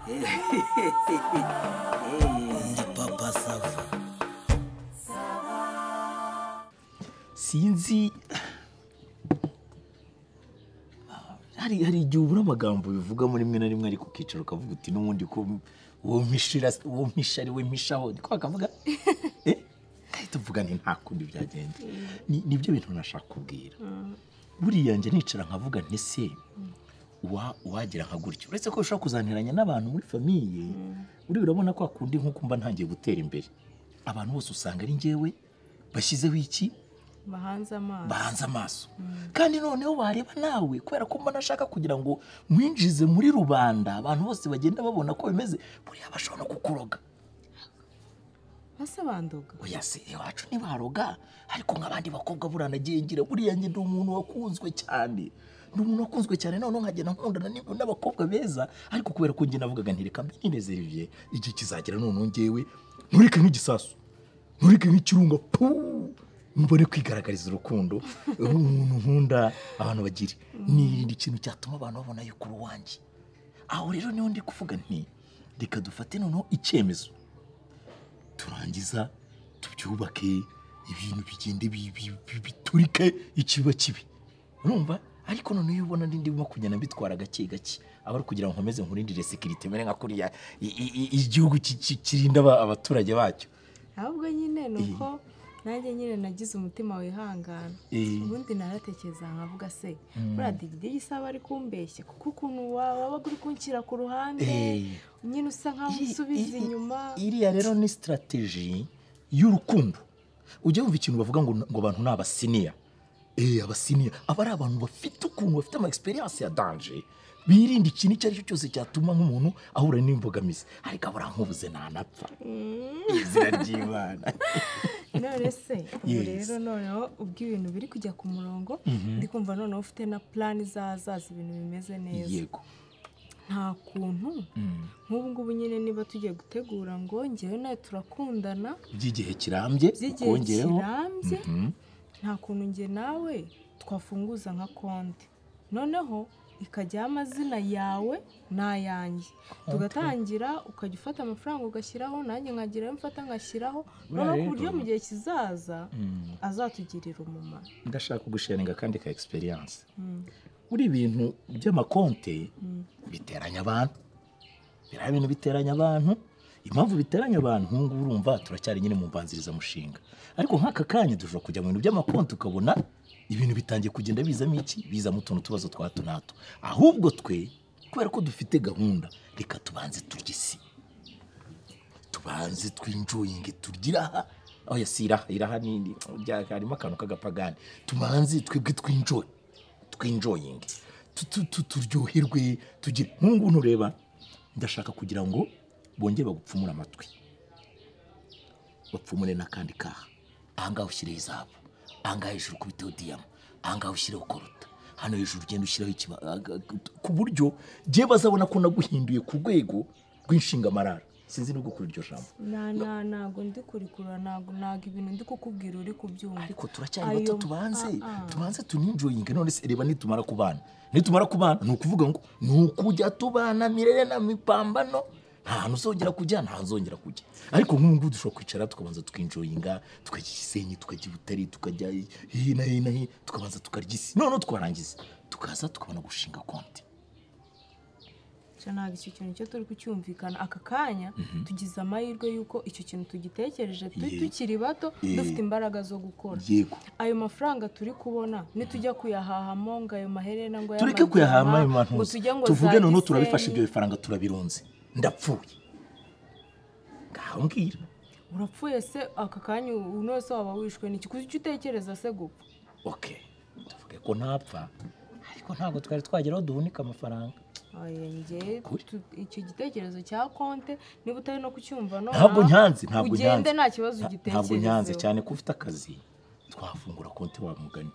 Ndi Papa Sava. Sinzi, hari igihe ubura amagambo bivuga muri rimwe na rimwe, ariko ukicara ukavuga uti n'ubundi ko uwo mpishira, uwo mpisha ari we mpishaho, niko bakavuga. Ngahita uvuga nti nta kundi byagenda. Nibyo bintu nashaka kubwira. Buriya njye nicara nkavuga nti se wagira nka gutyo, uretse ko ushobora kuzaniranya n'abantu muri famille, uri urabona ko akundi nkuko mba ntangiye gutera imbere, abantu bose usanga ari njyewe bashyizeho iki, bahanze amaso, bahanze amaso. Kandi noneho wareba nawe kubera ko mba nashaka kugira ngo mwinjize muri rubanda, abantu bose bagenda babona ko bimeze, buriya bashobora no kukuroga. Base bandoga? Oya se iwacu ntibaroga, ariko nk'abandi bakobwa buranagiye ngira, buriya njye ndi umuntu wakunzwe cyane, ndi umuntu wakunzwe cyane, noneho nkagenda nkundana n'abakobwa beza, ariko kubera ko njye navugaga nti reka mbe ninezereye, igihe kizagera noneho njyewe nturike nk'igisasu, nturike nk'ikirunga, puu, mbone kwigaragariza urukundo umuntu nkunda abantu bagira. Ni ikintu cyatuma abantu babona yuko uri uwanjye. Aho rero niho ndi kuvuga nti reka dufate noneho icyemezo, turangiza tubyubake, ibintu bigende biturike ikiba kibi, urumva? Ariko noneho iyo ubona ndimo kugenda mbitwara gake gake, aba ari kugira ngo nkomeze nkurindire sécurité mere nka kuriya igihugu kirinda abaturage bacyo. Ahubwo nyine nuko nanjye nyine nagize umutima wihangana. Ubundi naratekereza nkavuga se buriya Digidigi isaba ari kumbeshya, kuko ukuntu wabaga uri kunshyira ku ruhande nyine usa nkaho usubiza inyuma. Iriya rero ni strategy y'urukundo. Ujya wumva ikintu bavuga ngo abantu ni abasiniya. Abasiniya aba ari abantu bafite ukuntu bafite ama experience ya danger, birinda ikintu icyo ari cyo cyose cyatuma nk'umuntu ahura n'imbogamizi, ariko abura nkubuze ntanapfa. Izina ry'Imana. None se ubu rero noneho ubwo ibintu biri kujya ku murongo, ndi kumva noneho ufite na plan z'ahazaza, ibintu bimeze neza. Yego. Nta kuntu nk'ubu ngubu nyine niba tugiye gutegura ngo njyewe nawe turakundana by'igihe kirambye, kongereho nta kuntu njye nawe twafunguza nka konti, noneho ikajyaho amazina yawe n'ayanjye, tugatangira ukajya ufata amafaranga ugashyiraho, nanjye nkagira ayo mfata ngashyiraho, noneho ku buryo mu gihe kizaza azatugirira umumaro. Ndashaka kugusharinga kandi ka experience. Buri ibintu by'amakonte biteranya abantu, biriya bintu biteranya abantu. Impamvu biteranya abantu nk'ubu urumva turacyari nyine mu mbanzirizamushinga, ariko nk'aka kanya dushobora kujya mu bintu by'amakonti ukabona ibintu bitangiye kugenda bizamo iki, bizamo utuntu tubazo twa hato na hato. Ahubwo twe kubera ko dufite gahunda, reka tubanze turye isi, tubanze twinjoyinge, turye iraha. Oya si iraha, iraha ni harimo akantu k'agapagani. Tubanze twebwe twinjoyinge, turyoherwe, tugire nk'ubu ntureba. Ndashaka kugira ngo bongere bagupfumure amatwi, bapfumure n'akandi kaha. Ahangaha ushyireho izahabu, ahangaha hejuru ukubiteho diyama, ahangaha ushyireho koruta, hano hejuru ugenda ushyiraho ikiba, ku buryo njye bazabona ko naguhinduye ku rwego rw'inshingamarara. Sinzi nubwo kuri iryo jambo. Ntago ndi kurikurura, ntago ibintu ndi kukubwira uri kubyumva. Ariko turacyari bato, tubanze tuninjoyinge. None se reba nitumara kubana, ni ukuvuga ngo ni ukujya tubana mirere na mipambano, nta hantu uzongera kujya, nta nzongera kujya. Ariko nk'ubu ngubu dushobora kwicara tukabanza tukinjoyinga, tukajya Gisenyi, tukajya i Butare, tukajya hino hino hino, tukabanza tukarya isi, noneho twarangiza tukaza tukabona gushinga konti. Ntabwo icyo kintu cyo turi kucyumvikana aka kanya. Tugize amahirwe y'uko icyo kintu tugitekereje tukiri bato, dufite imbaraga zo gukora. Ayo mafaranga turi kubona nitujya kuyahahamo ngo ayo maherena ngo tureke kuyahama ayo mantu, tuvuge noneho turabifasha ibyo bifaranga turabirunze. Ndapfuye ngaho mbwira. Urapfuye se aka kanya unose waba wishwe n'iki? Kuki utekereza se gupfa? Okay, tuvuge ko ntapfa, ariko ntabwo twari twageraho duhunika amafaranga. Icyo gitekerezo cya konte niba utari no kucyumva none ntabwo nyanze, ntabwo ugende nta kibazo ugitekerezeho. Ntabwo nyanze cyane ko ufite akazi, twafungura konti wa mugani.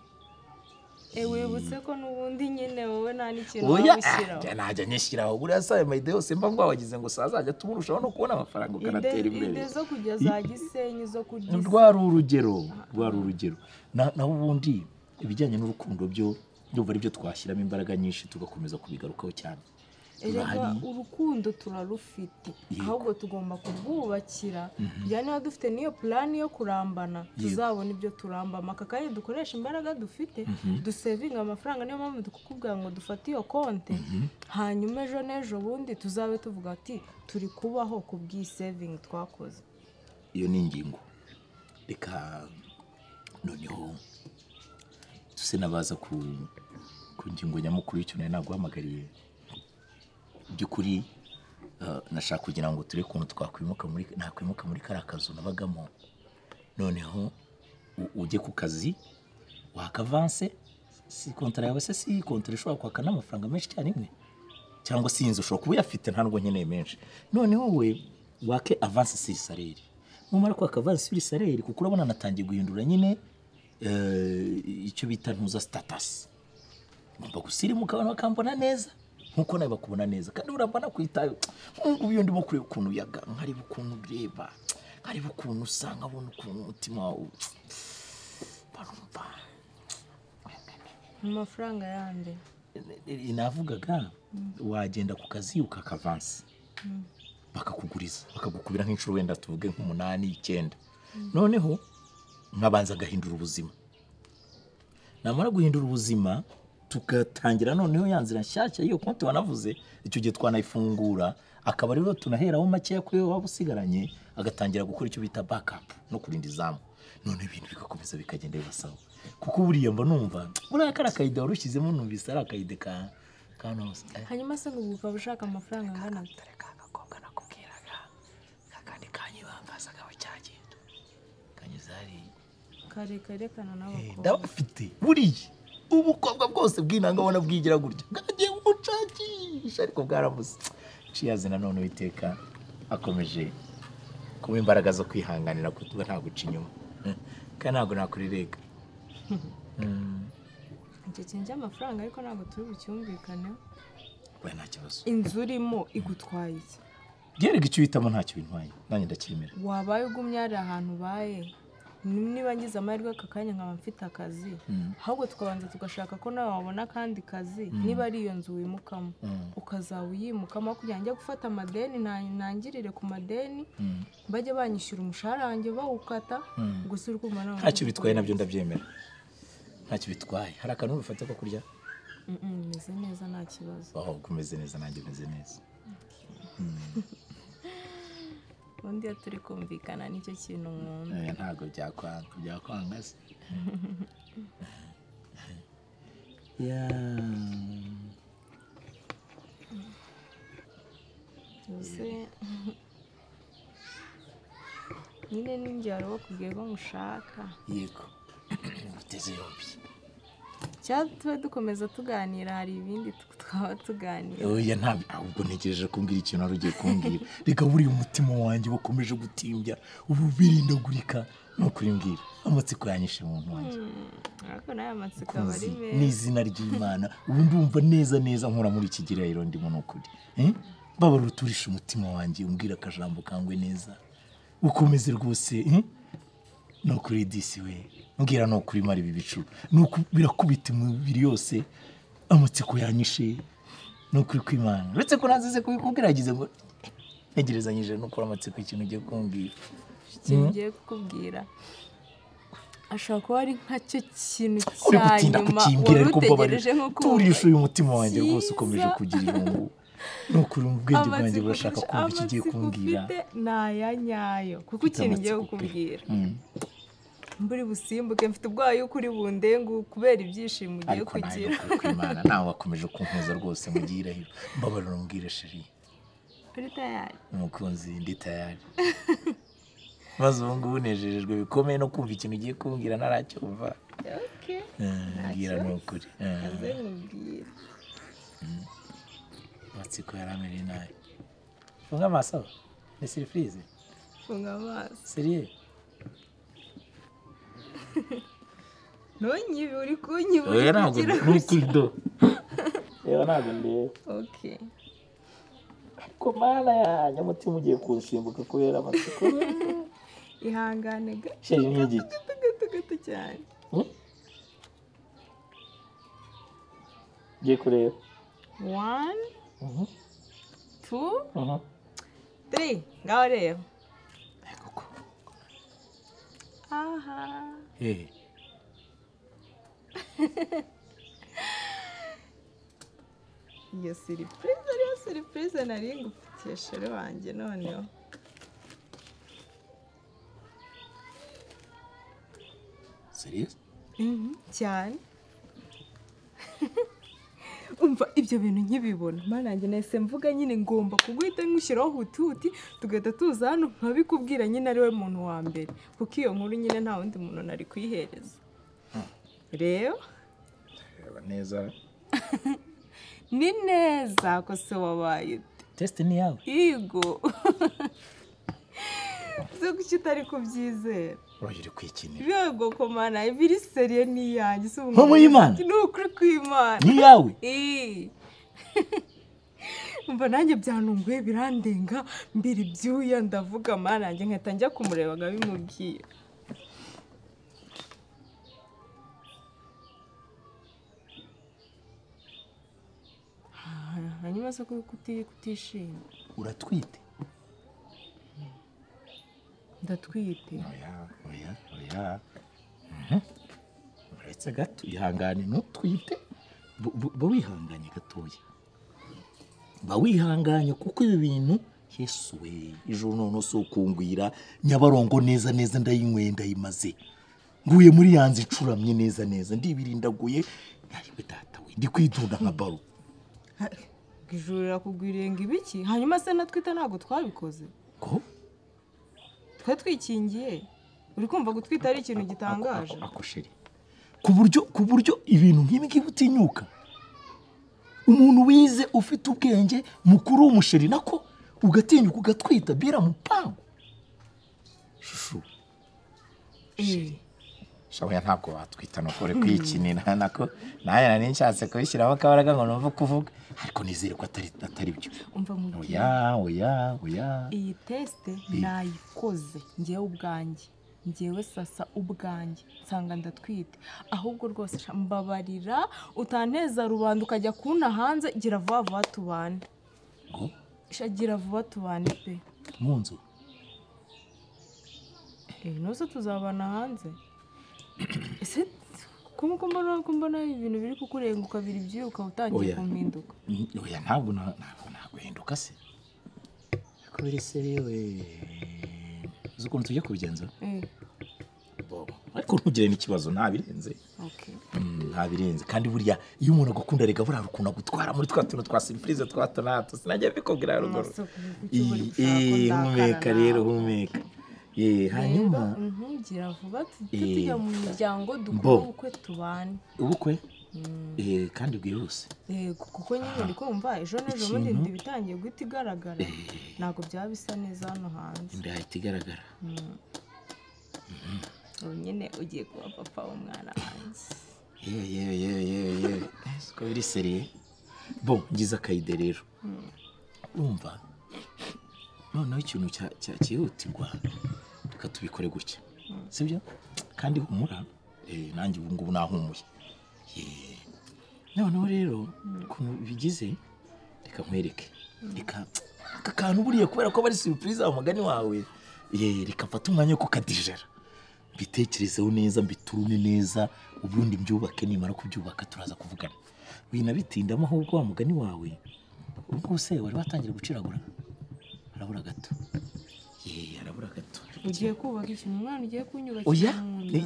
Wibutse ko n'ubundi nyine wowe nta n'ikintu wabushyiraho. Najya nyishyiraho buriya sayo mayide yose mba ngwabagize ngo sazajya tumurushaho no kubona amafaranga ukanatera imbere. Ide zo kujya za Gisenyi zo kurya rwari urugero, rwari urugero. Naho ubundi ibijyanye n'urukundo byo ndumva aribyo twashyiramo imbaraga nyinshi tugakomeza kubigarukaho cyane. Erega urukundo turarufite, ahubwo tugomba kurwubakira. Bya niba dufite n'iyo plan yo kurambana, tuzabona ibyo turambama. Aka kanya dukoresha imbaraga dufite, dusevinga amafaranga. Niyo mpamvu tukukubwira ngo dufate iyo konte, hanyuma ejo n'ejo bundi tuzabe tuvuga ati turi kubaho ku bw'isevingi twakoze. Iyo ni ingingo. Reka noneho tuse nabaza ku ngingo nyamukuru y'icyo nari naguhamagariye. By'ukuri nashaka kugira ngo turebe ukuntu twakwimuka muri nakwimuka muri kariya kazu nabagamo, noneho ujye ku kazi wakavanse. Si kontara yawe se, si kontara ishobora kwaka n'amafaranga menshi icyarimwe, cyangwa si inzu ushobora kuba uyafite nta nubwo nkeneye menshi. Noneho we wake avance sur salaire, numara kwaka avance sur salaire, kuko urabona natangiye guhindura nyine icyo bita ntuza status, ngomba gusirimuka abantu bakambona neza nkuko nawe bakubona neza. Kandi urabona kwitayo nk'ubu iyo ndimo kureba ukuntu uyaga, nkareba ukuntu ureba, nkareba ukuntu usa, nkabona ukuntu umutima wawe barumva. Mu mafaranga yande navugaga, wagenda ku kazi ukakavansa bakakuguriza, bakagukubira nk'inshuro wenda tuvuge nk'umunani 9, noneho nkabanza agahindura ubuzima. Namara guhindura ubuzima tugatangira noneho ya nzira nshyashya iyo konti wanavuze, icyo gihe twanayifungura, akaba rero tunaheraho makeya kuri waba usigaranye, agatangira gukora icyo bita backup no kurinda izamu. None ibintu bigakomeza bikagenda bibasaho, kuko buriya mba numva buriya kariya kayide wari ushyizemo numvise ari akayide ka kanose. Hanyuma se ngo ukaba ushaka amafaranga angana gute? Ka gakobwa nakubwiraga kakandi kanyibambazaga we cyagenda kanyuze hariya kare karekana n'abakobwa ndabafite. Buriya ubukobwa bwose bw'inanga ubona bwigira gutya bwagiye bucakisha, ariko bwarabuze. Ciyazi nanone Uwiteka akomeje kuba imbaraga zo kwihanganira kutuba nta guca inyuma, kandi ntabwo nakurirega. Icyo kintu cy'amafaranga ariko ntabwo turi bucyumvikaneho. We nta kibazo. Inzu urimo igutwaye iki? Byerega icyo uhitamo ntacyo bintwaye, nanjye ndacyemera. Wabaye ugumye hari ahantu ubaye, niba ngize amahirwe aka kanya nkaba mfite akazi, ahubwo tukabanza tugashaka ko nawe wabona akandi kazi, niba ari iyo nzu wimukamo ukazaba uyimukamo, kugira ngo njye gufata amadeni ntangirire ku madeni, bajye banyishyura umushahara wanjye bawukata, gusa uri kumva nawe ntacyo bitwaye, nabyo ndabyemera ntacyo bitwaye. Hari akantu ufata ko kurya? Meze neza nta kibazo. Aho kumeze neza nanjye meze neza. Ubundi iyo turi kumvikana nicyo kintu nkunda. Ntabwo byakwanga se. Nyine ninjye wari wakubwiye ko ngushaka. Yego, nguteze yombi. Cyangwa tube dukomeza tuganira, hari ibindi twaba tuganira. Oya ntabwo, ahubwo ntegereje kumbwira ikintu wari ugiye kumbwira. Reka buriya umutima wanjye wakomeje gutimbya, ubu birindagurika, ni ukuri mbwira. Amatsiko yanyishe mu wanjye. Ariko nayo amatsiko aba ari meza. N'izina ry'Imana, ubu ndumva neza neza nkora muri iki girahiro ndimo, ni ukuri. Babara uturisha umutima wanjye, umbwira akajambo kangwe neza. Ukomeze rwose, ni ukuri disi we. Mbwira ni ukuri mara ibi bicu, nuko birakubita umubiri yose, amatsiko yanyishe, ni ukuri kw'Imana. Uretse ko nazize kubikubwira yagize ngo ntegerezanyije no kuri amatsiko ikintu ugiye kumbwira. Ikintu ugiye kukubwira ashobora kuba ari nkacyo kintu cya nyuma wari utegereje nko kumva. Turisha uyu mutima wanjye rwose ukomeje kugira irungu. Ni ukuri ubwenge bwanjye burashaka kumva icyo ugiye kumbwira. Amatsiko ufite ni aya nyayo, kuko ikintu ugiye kukubwira mburi busimbuke, mfite ubwoba yuko uri bundengu kubera ibyishimo ugiye kugira. Ariko nawe Imana nawe wakomeje kumpuza rwose mu gihirahiro. Mbabarira umbwire sheri. Uri tayari? Umukunzi ndi tayari. Maze ubu ngubu nejejejwe bikomeye no kumva ikintu ugiye kumbwira ntaracyumva. Okay. Mbwira ni ukuri. Aze nkubwire. Amatsiko yaramereye nabi. Funga amaso. Ni surprise. Funga amaso. Seriye? Ntunyibe, uri kunyiba. Oya ntabwo nukuri do. Reba ntabwo ndeba. Okay. Ariko mana yanjye umutima ugiye kunsimbuka kubera amatsiko. Ihangane gato. Sheri ni igiki? Gato gato cyane. Ngiye kureba. 1 2 3 ngaho reba. Koko. Aha. Iyo surprise ariyo surprise nari ngufitiye chéri wanjye noneho. Serious? Cyane. Umva ibyo bintu nkibibona mana yanjye nahise mvuga nyine ngomba kuguhita nkushyiraho huti tugahita tuza hano nkabikubwira nyine ari we muntu wa mbere kuko iyo nkuru nyine nta wundi muntu nari kuyihereza. Rero reba neza. Ni neza ko se wabaye test ni yawe. Yego. Se kuki utari kubyizera? Uri kwikinira. Yego ko mana ibiri seriye ni yanjye se ubu. Nko y'Imana. Ni ukuri kw'Imana. Ni yawe. Umva nanjye byanunguye birandenga mbiri byuya ndavuga mana yanjye nkahita njya kumureba nkabimubwira. Hanyuma se kutishima. Uratwite? Ndatwite. Oya, oya, oya. Uretse gato ihangane ntutwite. Ba wihanganye gatoya. Ba wihanganye kuko ibi bintu Yesu we ijuru none si ukungwira Nyabarongo neza neza ndayinyweye ndayimaze. Nguye muri yanze icuramye neza neza ndibirindaguye ariko data we ndi kwidunda nka baro. Ijuru rirakugwiriye ngo ibiki? Hanyuma se natwita ntago twabikoze. Ko? Twe twikingiye. Uri kumva gutwita ari ikintu gitangaje. Ako chéri. Ku buryo ibintu nk'ibi ngibi utinyuka. Umuntu wize ufite ubwenge mukuru w'umusheri nako ugatinyuka ugatwita bira mupango. Shushu. Chéri. Shawe ntabwo watwita no kore kwikinira nako naye nari nshatse kubishyiraho akabaraga ngo numve kuvuga ariko nizere ko atari byo. Umva nkubwire. Oya oya oya. Iyi test nayikoze ngewe ubwanjye. Ngewe sasa ubwanjye nsanga ndatwite. Ahubwo rwose mbabarira utanteza rubanda ukajya kuna hanze gira vuba vuba tubane. Ngo? Gira vuba tubane pe. Mu nzu. Nose tuzabana hanze. Ese ko mbona ibintu biri kukurenguka biri byuka utangiye kumpinduka. Oya ntabwo naguhinduka se. Ko biri seriye we. Uzi ukuntu tujya kubigenza? Bo. Ariko ntugire n'ikibazo ntabirenze. Okay. Ntabirenze kandi burya iyo umuntu agukunda rega burya rukunda gutwara muri twa tuntu twa surprise twa tonato sinajya bikubwira ruguru. Humeka rero humeka. Hanyuma gira vuba tujya mu miryango dukora ubukwe tubane. Ubukwe? Kandi bwihuse. Yego kuko nyine ndi kumva ejo n'ejo bundi ndi bitangiye guhita igaragara. Ntabwo byaba bisa neza hano hanze. Inda ihita igaragara. Ubu nyine ugiye kuba papa w'umwana wanjye. Yewe. Siko biri seriye. Bon, ngize akayide rero. Urumva? Noneho ikintu cyihutirwa reka tubikore gutya. Sibyo? Kandi humura nanjye ubu ngubu nahumuye. Noneho rero ukuntu bigize reka nkwereke. Reka aka kantu buriya kubera ko bari surprise umugani wawe. Reka mfate umwanya wo kukadijera. Mbitekerezeho neza mbiturune neza ubundi mbyubake nimara kubyubaka turaza kuvugana. Winabitindamo ahubwo wa mugani wawe. Ubwo se wari watangira guciragura? Arabura gato. Arabura gato. Ugiye kubaka ikintu umwana ugiye kunyubakira. Oya,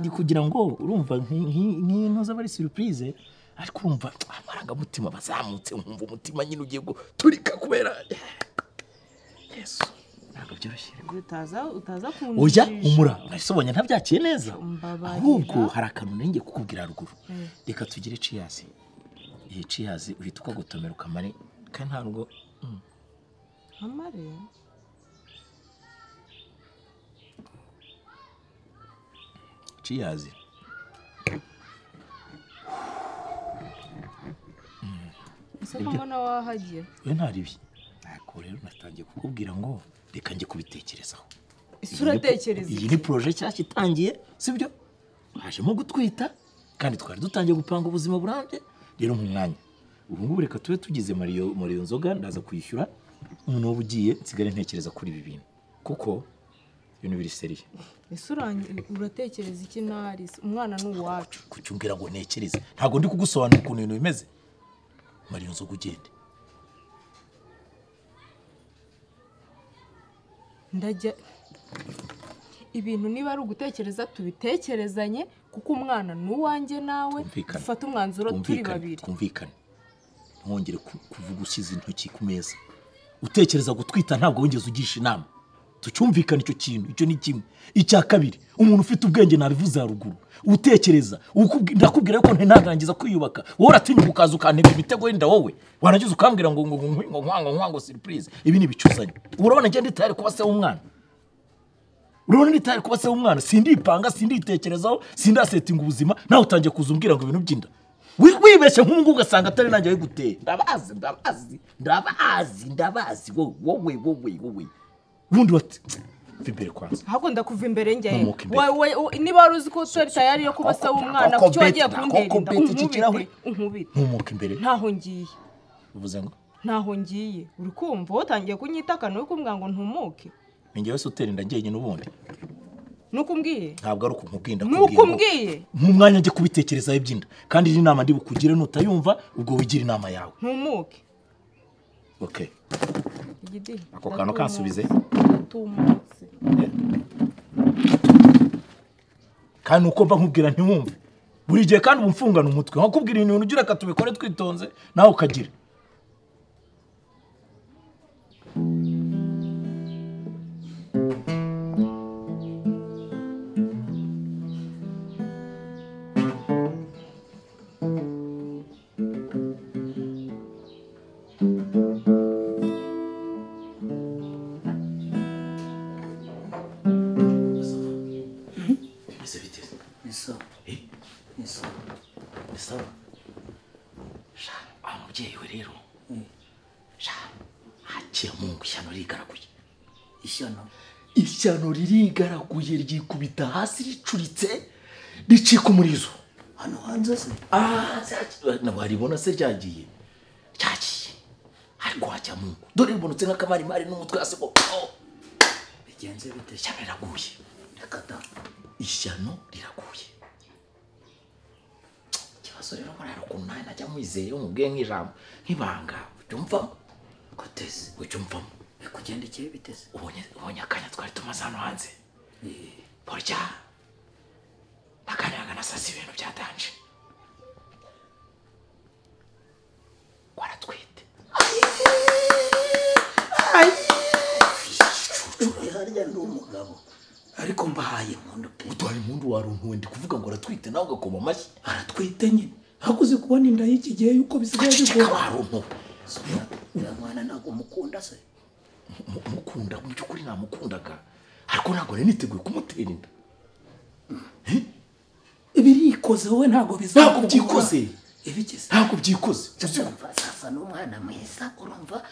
ni kugira ngo urumva nk'into z'abari surprise ariko urumva amarangamutima bazamutse nkumva umutima nyine ugiye guturika kubera Yesu. Ntabwo byoroshye. Utaza kunjisha. Oya, humura. Nasobonye ntabyakiye neza. Ahubwo hari akantu nenge kukubwira ruguru. Reka tugire cheers. Cheers uhita ukagotomera ukamare kandi ntabwo amare. Cheers. Ese ko mbona wahagiye? We ntaribi. Ntabwo rero natangiye kukubwira ngo reka njye kubitekerezaho. Ese uratekereza? Iyi ni projet nshyashya itangiye, sibyo? Hajemo gutwita kandi twari dutangiye gupanga ubuzima burambye. Rero nk'umwanya. Ubu ngubu reka tube tugize muri iyo nzoga ndaza kwishyura. Umuntu uba ugiye nsigare ntekereza kuri ibi bintu kuko ibintu biri seriye. Ese uratekereza iki nari? Umwana ni uwacu. Kuki umbwira ngo ntekereze? Ntabwo ndi kugusobanurira ukuntu ibintu bimeze. Mariyo nzoga ugende. Ndajya ibintu niba ari ugutekereza tubitekerezanye kuko umwana ni uwanjye nawe dufata umwanzuro turi babiri. Twumvikane. Ntwongere kuvuga ushyize intoki ku meza. Utekereza gutwita ntabwo wongeze ugisha inama. Tucyumvikane icyo kintu, icyo ni kimwe. Icya kabiri, umuntu ufite ubwenge nabivuze haruguru. Utekereza, ndakubwira ko ntarangiza kwiyubaka. Wowe uratinyuka ukaza ukantega imitego yenda wowe. Warangiza ukambwira ngo ngo ngo ngo ngo surprise. Ibi ni bicuzanye. Urabona njye ndi tayari kuba se w'umwana. Urabona ndi tayari kuba se w'umwana, sindipanga, sinditekerezaho, sindasetinga ubuzima, nawe utangiye kuzumbwira ngo ibintu by'inda. Wibeshye nk'ubu ugasanga atari nanjye wiguteye. Ndabazi, ndabazi, ndabazi, ndabazi wowe wowe wowe. Wundi wati imbere kwanza. Ahubwo ndakuva imbere njye. Wewe niba wari uzi ko utari tayari yo kuba se w'umwana kuki wagiye kuntera inda? Unkubite. Ntumuke imbere. Ntaho ngiye. Uvuze ngo? Ntaho ngiye. Uri kumva utangiye kunyitakana uri kumbwira ngo ntumuke. Ni njye wese utera inda njyenyine ubundi. Nuko umbwiye? Ntabwo ari ukunkubwira. Nuko umbwiye? Mu mwanya njye kubitekerezaho iby'inda. Kandi iri nama ndi bukugire nutayumva ubwo wigira inama yawe. Ntumuke. Okay. Ako kantu kansubize. Kandi uko mba nkubwira ntiwumve. Buri gihe kandi umfungana umutwe. Nkakubwira ibintu ugira akatubikore twitonze nawe ukagira. Ishyano ririgaraguye ryikubita hasi ricuritse ricika umurizo. Hano hanze se? Waribona se ryagiye. Ryagiye. Ariko hajya Mungu. Dore ribonetse nk'akamarimari n'umutwe hasi ngo bigenze bite? Ishyano riraguye. Reka da. Ishyano riraguye. Ikibazo rero murara ukuntu nawe najya mwizeye umubwiye nk'ijambo nk'ibanga ucyumvamo. Guteze. Ucyumvamo. Bikugendekeye biteze. Ubonye akanya twari tumaze hano hanze. Burya naganiraga na sasa ibintu byatanje. Kwaratwite. Harya ndi umugabo ariko mbahaye impundu pe. Uduhaye impundu waruntuwe ndi kuvuga ngo aratwite nawe ugakoma amashyi. Aratwite nyine. Hakuze kubona inda y'iki gihe yuko bisigaye bigora. Waruntuwe. Uriya mwana ntabwo mukunda se? Mukunda mu by'ukuri namukundaga ariko ntabwo nari niteguye kumutera inda. Ibirikoze wowe ntabwo bizakugora. Ntabwo byikoze. Ibikize. Ntabwo byikoze. Urumva sasa n'umwana mwiza urumva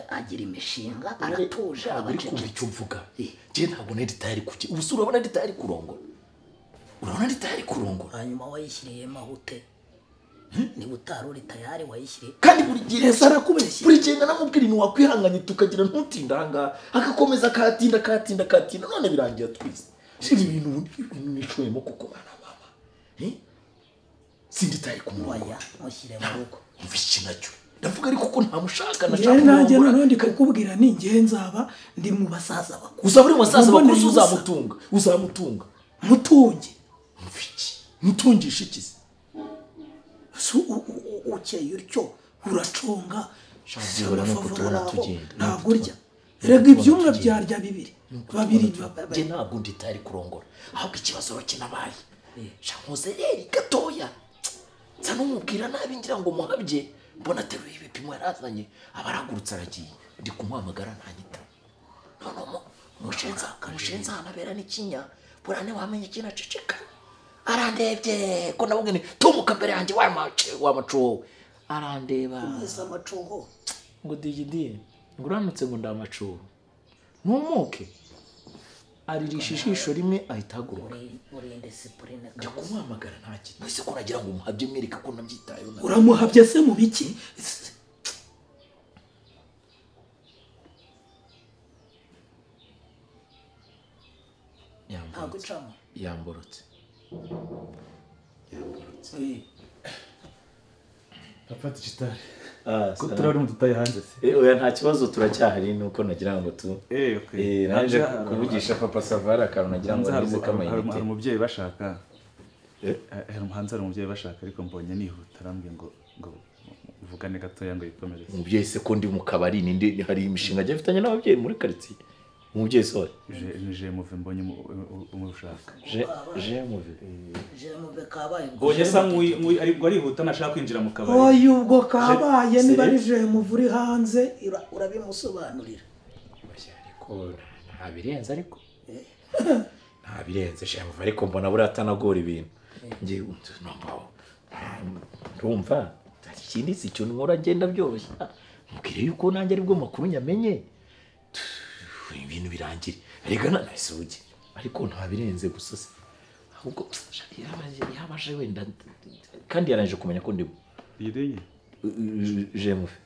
agira imishinga aratuje abacecetse. Kumva icyo mvuga. Njye ntabwo nari tayari kuki. Ubu se urabona ndi tayari kurongora. Urabona ndi tayari kurongora. Hanyuma wayishyiriyemo ahute. Niba utari uri tayari wayishyiriye. Kandi buri gihe Ese arakubeshye. Buri gihe namubwira ibintu wakwihanganye tukagira ntutinda ahangaha agakomeza akatinda akatinda akatinda none birangiye twese. Ibi bintu nishoyemo kuko bana mama. Sindi tayari kumurongora. Mushyire mu rugo. Umva iki nacyo. Ndavuga ariko ko ntamushaka nashaka. Nanjye noneho ndi kukubwira ni njye nzaba ndi mu basaza bakuru. Uzaba uri mu basaza bakuru uzamutunga. Uzamutunga. Mutunge. Umva iki? Mutungisha iki se? Ukeye utyo uraconga ntabwo urya. Rega ibyumwe byarya bibiri babiri. Njye ntabwo ndi tayari kurongora ahubwo ikibazo kinabaye nkoze rero gatoya nsa n'umubwira nabi ngira ngo muhabye mbona ateruye ibipimo yarazanye aba arahagurutse aragiye ndi kumuhamagara ntanyita. None umushenza ahantu abera n'ikinya buriya ntiwamenya ikintu aceceka. Arandebye ko nabwo ni tumuka mbere yanjye wa macuho arandeba amacuho ngo digidi ngo uranutse ngo ndamacuho ntumuke aririsha ijisho rimwe ahita ahaguruka. Ndi kumuhamagara nta kintu ese ko nagira ngo umuhabye mwereka ko nabyitayeho. Uramuhabye se mu biki? Ntabwo icamo. Yamborotse. Papa digitale. Ko turari mu tutaye hanze se? Oya nta kibazo turacyahari nuko nagira ngo tu. Okay. Naje kuvugisha Papa Savara akantu nagira ngo nize kamayinite. Hari umubyeyi bashaka. Hanze hari umubyeyi bashaka ariko mbonye nihuta arambwiye ngo uvugane gatoya ngo yikomereze. Umubyeyi se ko ndi mu kabari ninde hari imishinga ajya afitanye n'ababyeyi muri quartier. Umubyeyi se je muve mbonye umushaka. Je muve. Je muve kabaye. Mbonye sa nk'uyi ariko arihuta nashaka kwinjira mu kabari. Oya ubwo kabaye niba ari je muve uri hanze urabimusobanurira. Ariko nta birenze ariko. Nta birenze je muve ariko mbona buri atanagora ibintu. Ngiye ndumva ikindi si cyo nkora ngenda byoroshye. Mubwire yuko nanjye aribwo makuru nyamenye. Ibintu birangire rega nasuge ariko nta birenze gusa se ahubwo yabaje wenda kandi yaranje kumenya ko ndimo yideye je muve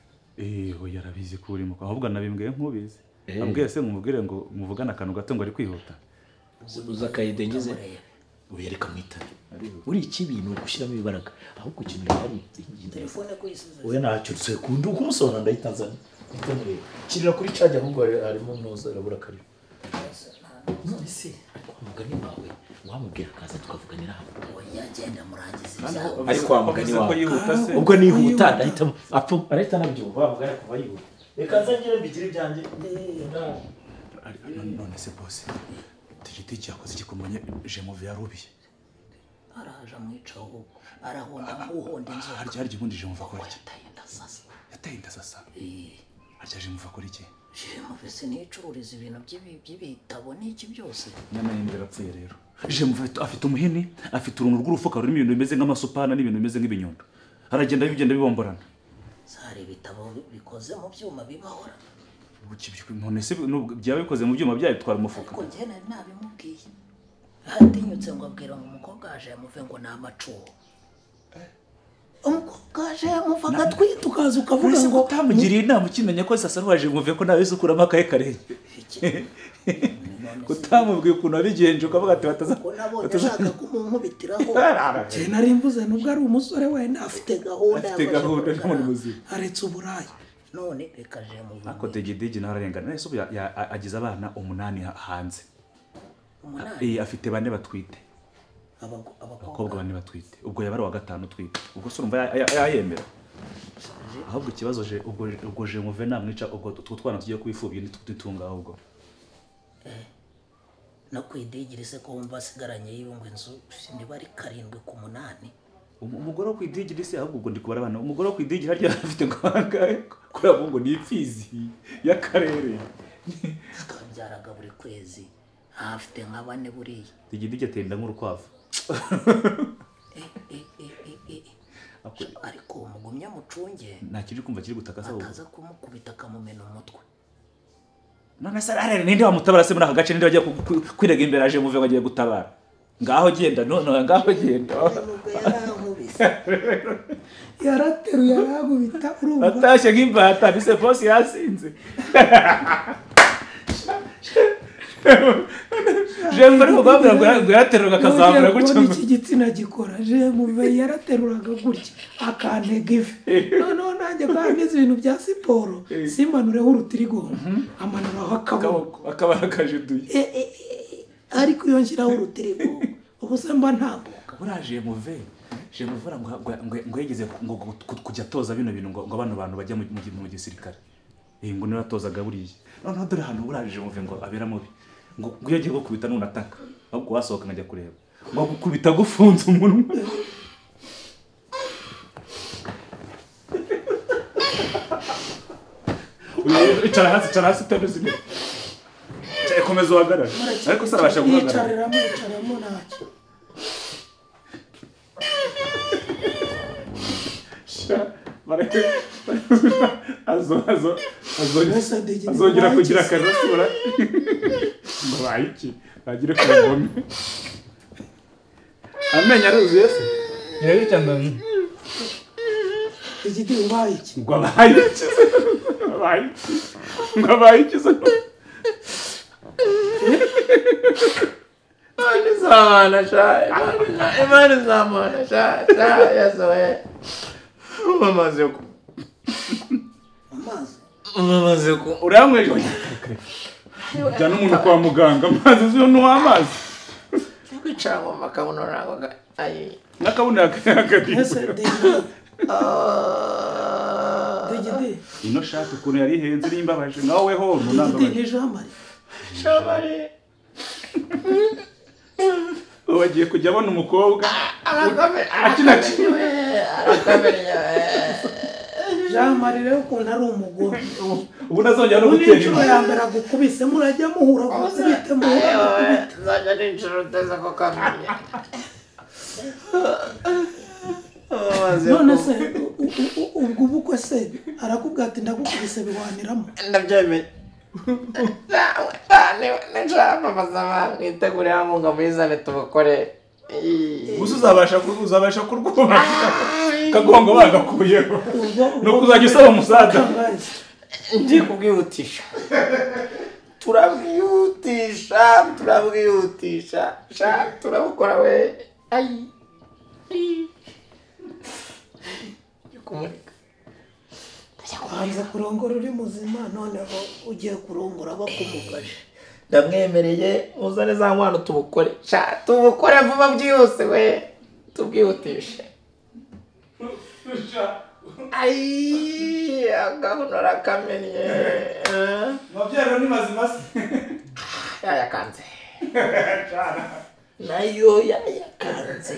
oya yarabizi ko urimo ahubwo nabimbwiye nkubizi ambwiye se ngumubwire ngo muvugana akantu gato ngo ari kwihuta uza kayidengeze uyereka mwitabe uri iki bintu gushyiramo ibaraga ahubwo ikintu yari telefone kuyisize oya ntacyo sekundu kumusobanura ndayitanzana. Kirira kuri charge ahubwo harimo ntuza irabura kari. None se ariko mugani wawe wamubwira akaza tukavuganira hano. Oya genda murangize ibyawe. Ariko wa mugani wawe ubwo nihuta ndahita apfa arahita nabyumva wa mugani kuva yihuta. Reka nze ngire mbigire ibyanjye. None se boss tigiti cyakoze ikikumanye je muve yarubiye. Araje amwica ahubwo arahonda nkuhonda inzoka. Harya harya ubundi je muva akora iki? Yateye inda sasa. Yateye inda sasa. Harya je muva akora iki? Je muve se nicururiza ibintu by'ibitabo n'iki byose. Nyama yindi yarapfuye rero. Je muve afite umuhini, afite uruntu rw'urufuka rurimo ibintu bimeze nk'amasupana n'ibintu bimeze nk'ibinyundo. Aragenda bigenda bibomborana. Sare ibitabo bikoze mu byuma bibahora. None se byaba bikoze mu byuma byabitwara umufuka. Ariko njye nari nabimubwiye. Hatinyutse ngo abwira ngo umukobwa aje muve ngo ni amacuho. Umukobwa aje muva agatwita ukaza ukavuga ngo utamugiriye inama ukimenya ko sasa waje muve ko nawe ukuramo akaye karenge. Kutamubwiye ukuntu abigenje ukavuga ati bataza. Ko nabonye ashaka kumunkubitiraho. Njye nari mvuze nubwo ari umusore wenda afite gahunda. Afite gahunda n'umuntu muzima. Aretse uburaya. None reka je muve. Ako degedege nararengana. Nese ubu agize abana 8 hanze. Afite 4 batwite. Abakobwa 4 batwite. Ubwo yabari wa 5 utwite. Ubwo se urumva yayemera. Ahubwo ikibazo je ubwo je muve namwica ubwo tutwana tugiye kubifubye nitutunga ahubwo. No kwidigire se ko wumva asigaranye yibungwe inzu niba ari 7 ku 8. Umugore wo kwidigire se ahubwo ubwo ndi kubara abana. Umugore wo kwidigire harya afite ngo angahe? Kuri abo ngo ni imfizi y'akarere. Kabyaraga buri kwezi. Afite nka 4 buriya. Digidigi atenda nk'urukwavu. Ariko mugumye mucunge. Nta kiri kumva kiri gutaka se akaza kumukubita akamumena umutwe. None se arare ninde wamutabara se muri aka gace ninde wagiye kwirega imbere aje muve bagiye gutabara. Ngaho genda none ngaho genda. Yarateruye aragubita urumva. Atashye nk'imbata bise boss yasinze. Je mve ariko babwira ngo yarateruraga akazamura gutya. Iki gitsina gikora je muve yarateruraga gutya akantega ivi. Noneho nanjye kandi nzi ibintu bya siporo simanureho urutirigongo amanuraho akaboko akaba akajiduye. Ariko iyo nshyiraho urutirigongo ubu se mba ntambuka. Uraje muve je muvura ngo yegeze ngo kujya toza bino bintu ngo bano bantu bajya mu gisirikare. Ngo niratozaga buriya. Noneho dore hano uraje muve ngo abera mubi. Ngo iyo agiye gukubita none ataka ahubwo wasohoka nkajya kureba ngo gukubita gufunze umunwa. Icara hasi utaruzi neza. Komeza uhagarare. Ariko se arabasha guhagarara. Yicaramo ntacyo. Azongera kugira akarasura. Ngo bayiki bagire ku ngome. Amenyo aruzuye se. Nyirayo ngo igiti ubaye iki? Ngo abaye iki? Abaye iki? Ngo abaye iki se? izamana sha Imana izamana sha sha yasoye amazi yo amazi ko uranyweje jya n'umuntu kwa muganga amazi uzi no amazi kwicara ngo makabuno rango ayi nakabona akadi Degede ino shati ukuntu yari ihenze nimbabaje nawe ho nunambabaje ni Jean-Marie Jean-Marie wagiye kujya abona umukobwa akina Jean-Marie rero ukuntu ari umugome ubu nazongera no gutera inshuro ya mbere agukubise murajya muhura gukubite muhura nzajya ninshuro uteze ko kamenya none se ubwo ubukwe se arakubwira ati ndagukubise biwaniramo ndabyemeye mwitegure hamunga muyizane tubukore gusa uzabasha kurwubaka kagongo bagakuyeho no kuzajya usaba umusaza ngiye kubwihutisha turabwihutisha sha turabukora we ayi kumurika kwanza kurongora uri muzima noneho ugiye kurongora bakumugaje ndamwemereye muzane za nkwano tubukore sha tubukore vuba byihuse we tubwihutishe ayi agahunora kamennye mabyaro ni mazima se yayakanze nayo yayakanze.